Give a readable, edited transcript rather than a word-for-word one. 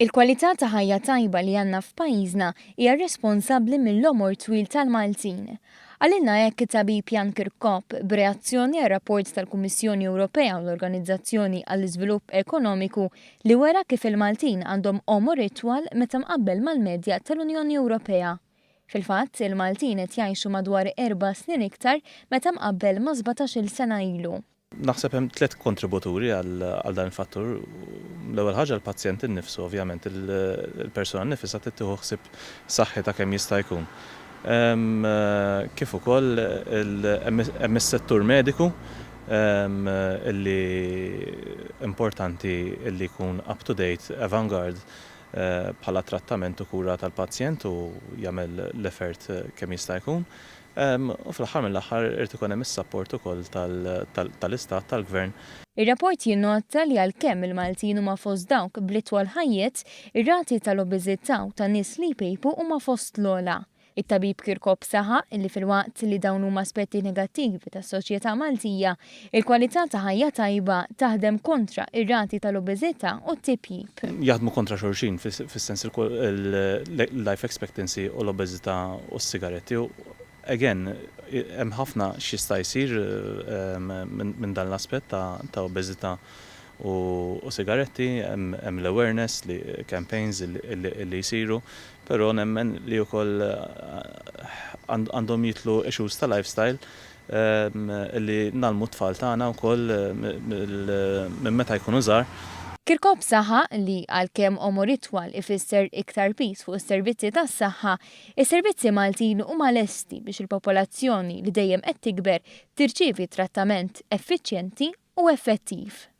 Il-kwalità ta' ħajja tajba li għandna f'pajjiżna hija responsabbli mill-għomor twil tal-Maltin. Qalilna hekk it-tabib Jan Kirkop b'reazzjoni għar-rapport tal-Kummissjoni Ewropea u l-Organizzazzjoni għall-Iżvilupp Ekonomiku li wera kif il-Maltin għandhom għomor itwal meta mqabbel mal-medja tal-Unjoni Ewropea. Fil-fatt, il-Maltin qed jgħixu madwar 4 snin iktar meta mqabbel ma' 17-il sena ilu. Naħseb hemm tliet kontributuri għal dan il-fattur. L-ewwel ħaġa, l-pazjent innifsu, ovvjament, il-persuna nnifisha trid tieħu ħsieb saħħitha kemm jista' jkun. Kif ukoll hemm is-settur mediku illi importanti illi jkun up to date, avant-garde bħala trattament u kura tal-pazjent u jagħmel l-effort kemm jista' jkun. U fl-aħħar mill-aħħar irid ikun hemm is-support ukoll tal-istat, tal-gvern. Ir-rapport jinnota li għalkemm il-Maltin huma fost dawk bl-itwal ħajjiet, ir-rati tal-obeżità u tan-nies li jpejpu huma fost l-ogħla. It-tabib Kirkop saħaq li filwaqt li dawn huma aspetti negattivi tas-soċjetà Maltija, il-kwalità ta' ħajja tajba taħdem kontra ir-rati tal-obeżità u t-tipjip. Jaħdmu kontra xulxin fis-sens il-life expectancy u l-obeżità u s-sigaretti. Again, hemm ħafna x'jista' jsir minn dan l-aspett ta' obeżità u sigaretti, hemm l-awareness li campaigns li jsiru, però nemmen li wkoll għandhom jidħlu issues ta' lifestyle li ngħallmu t-tfal tagħna wkoll minn meta jkunu żgħar. Kirkop saħaq li għalkemm għomor itwal ifisser iktar piż fuq is-servizzi tas-saħħa, is-servizzi Maltin huma lesti biex il-popolazzjoni li dejjem qed tikber tirċievi trattament effiċjenti u effettiv.